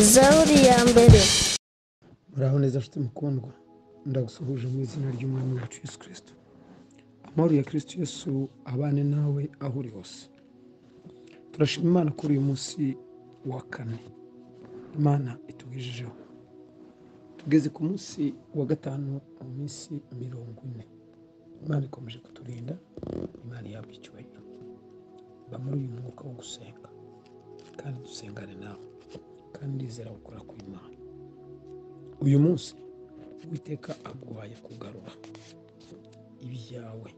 Zaburi ya mbere. Muraho neza nshuti mukundwa, ndagusuhuje mu izina ry'Umwami wacu Yesu Kristo. Amahoro ya Kristo Yesu abane nawe aho uri hose. Turashima Imana kuri uyu munsi wa kane Imana itugejejeho. Tugeze ku munsi wa gatanu mu minsi 40. Imana ikomeje kuturinda, Imana ihabwa icyubahiro. Ba muri uyu mwuka wo gusenga kandi dusengane nawe, kandi ndizera gukora kw'Imana. Uyu munsi Uwiteka aguhaye kugarura ibyawe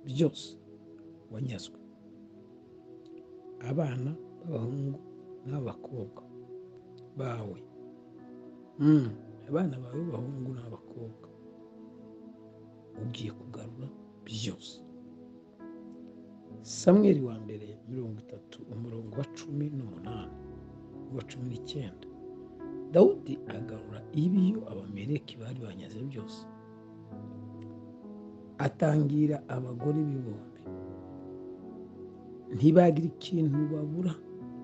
byose wanyazwe, abana b'abahungu n'abakobwa bawe, abana bawe b'abahungu n'abakobwa ugiye kugarura byose. Samweli wa mbere 30 umurongo wa 18 wa 19. Dawudi agarura ibyo Abameleki bari banyaze byose, atangira abagore be bombi, ntibagira ikintu babura,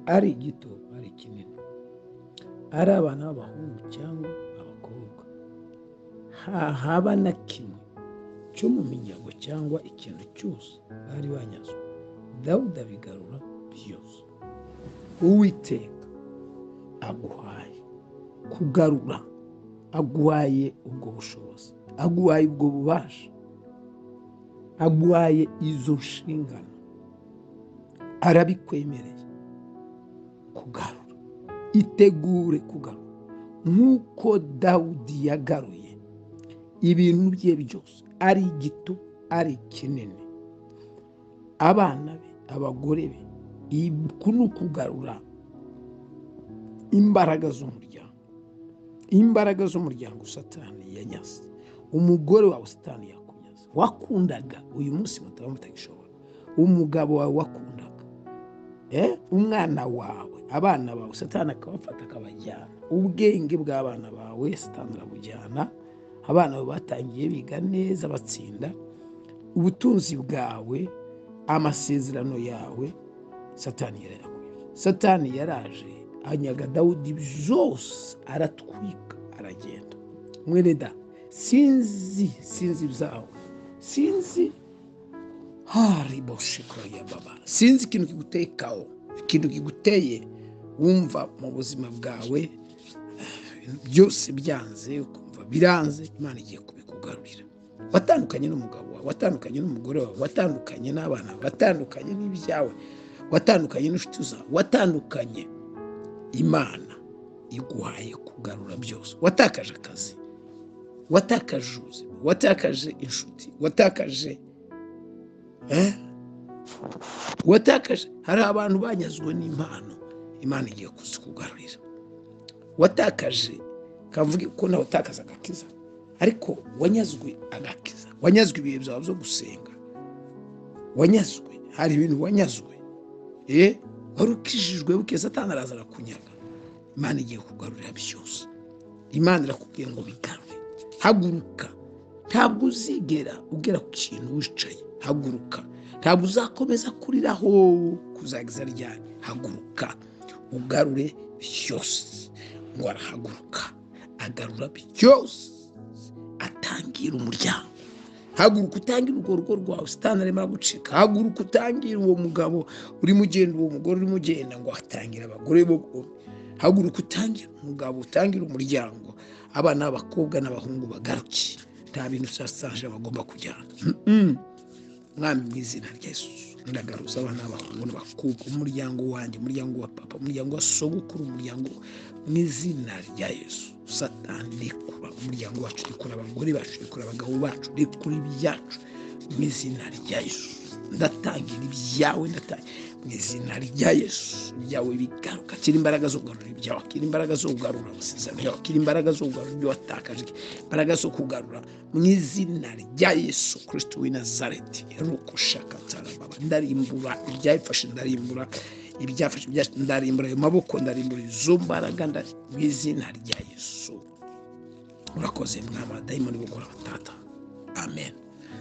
ari gito ari kinini, ari abana b'abahungu cyangwa abakobwa, haba na kimwe cyo mu minyago cyangwa ikintu cyose bari banyazwe. Dawudi abigarura byose. Uwiteka aguhaye kugarura, aguhaye ubwo bushobozi, aguhaye ubwo bubasha, aguhaye izo nshingano, arabikwemereye kugarura. Itegure kugarura nk'uko Dawudi yagaruye ibintu bye byose, ari gito ari kinini, abana be, abagore be. Uku ni ukugarura imbaraga z'umuryango, imbaraga z'umuryango Satani yanyaze. Umugore wawe Satani yakunyaze, wakundaga, uyu munsi mutaba mutagishobora. Umugabo wawe wakundaga, umwana wawe, abana bawe Satani akabafata akabajyana. Ubwenge bw'abana bawe Satani arabujyana. Abana bawe batangiye biga neza batsinda. Ubutunzi bwawe, amasezerano yawe Satani yarayakuye. Satani yaraje anyaga Dawudi byose, aratwika aragenda. Mwene da, sinzi ibyawe, sinzi hariboshikoya baba, sinzi ikintu kigutekaho, ikintu kiguteye wumva mu buzima bwawe byose byanze, ukumva biranze. Imana igiye kubikugarurira. Watandukanye n'umugabo wawe, watandukanye n'umugore wawe, watandukanye n'abana, watandukanye n'ibyawe, watandukanye n'inshuti zawe, watandukanye. Imana iguhaye kugarura byose. Watakaje akazi, watakaje ubuzima, watakaje inshuti, watakaje watakaje. Hari abantu banyazwe n'impano, Imana igiye kuzikugarurira. Watakaje, kavuge ko nawe utakaza agakiza, ariko wanyazwe agakiza, wanyazwe ibihe byawe byo gusenga, wanyazwe, hari ibintu wanyazwe, wari ukijijwe buke, Satani araza arakunyaga. Imana igiye kugarurira byose. Imana irakubwiye ngo bigarure. Haguruka, ntabwo uzigera ugera ku kintu wicaye. Haguruka, ntabwo uzakomeza kuriraho kuzageza ryari. Haguruka ugarure byose. Ngo arahaguruka agarura byose, atangira umuryango. Haguruka utangire urwo rugo rwawe, Satani arimo aragucika. Haguruka utangire uwo mugabo urimo ugenda, uwo mugore urimo ugenda, ngo atangira abagore bo. Haguruka utangire umugabo, utangire umuryango, abana b'abakobwa n'abahungu bagaruke. Nta bintu sasanje bagomba kujyana. Mwami, mu izina rya Yesu, ndagaruza abana b'abahungu n'abakobwa, umuryango wanjye, umuryango wa papa, umuryango wa sogokuru, umuryango, mu izina rya Yesu. Satani rekura umuryango wacu, rekura abagore bacu, rekura abagabo bacu, rekura ibyacu mu izina rya Yesu. Ndatangira ibyawe, ndatangira mu izina rya Yesu. Ibyawe bigaruka. Kira imbaraga zo kugarura ibyawe, kira imbaraga zo kugarura amasezerano yawe, kira imbaraga zo kugarura ibyo watakaje, imbaraga zo kugarura mu izina rya Yesu Kristo w'i Nazareti. Rukushakatarababa, ndarimbura ibyayifashe, ndarimbura ibyafashe, ndarimbura ayo maboko, ndarimbura izo mbaraga mu izina rya Yesu. Urakoze mwami, abadayimoni bukora batata. Amen.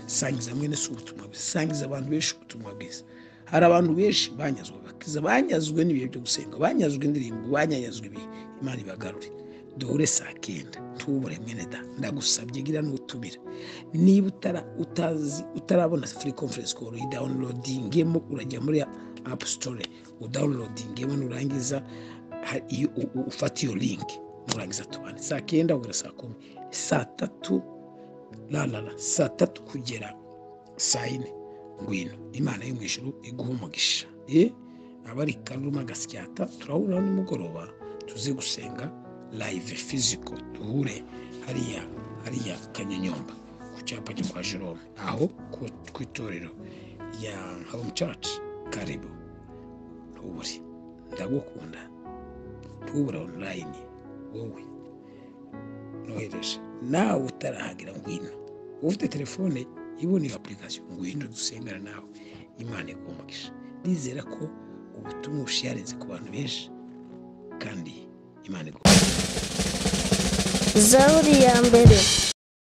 Sangiza mwene se ubutumwa bwiza, sangiza abantu benshi ubutumwa bwiza. Hari abantu benshi banyazwe agakiza, banyazwe n'ibihe byo gusenga, banyazwe indirimbo, banyanyazwe ibihe. Imana ibagarure. Duhure saa 9, ntubure mwene da. Ndagusabye gira n'utumira. Niba utazi utarabona free conference call, uyidownloadingemo, urajya muri App Store udownloadingemo, nurangiza ufata iyo link, nurangiza tubane saa 9 kugera saa 10, saa 3 la saa 3 kugera saa 4. Ngwino, Imana yo mu ijuru iguha umugisha. Abari Karuruma Gasyata turahura nimugoroba, tuze gusenga live physical, duhure hariya Kanyonyomba ku cyapa cyo kwa Jerome, aho ku itorero ya Home Church. Karibu, ntubure, ndagukunda, ntubure online. Wowe nohereje nawe utarahagera, ngwino. Ufite telefone ibona iyo application, ngwino dusengana nawe. Imana iguha umugisha. Ndizera ko ubutumwa busharinze ku bantu benshi, kandi Imana iguha. Zaburi ya mbere.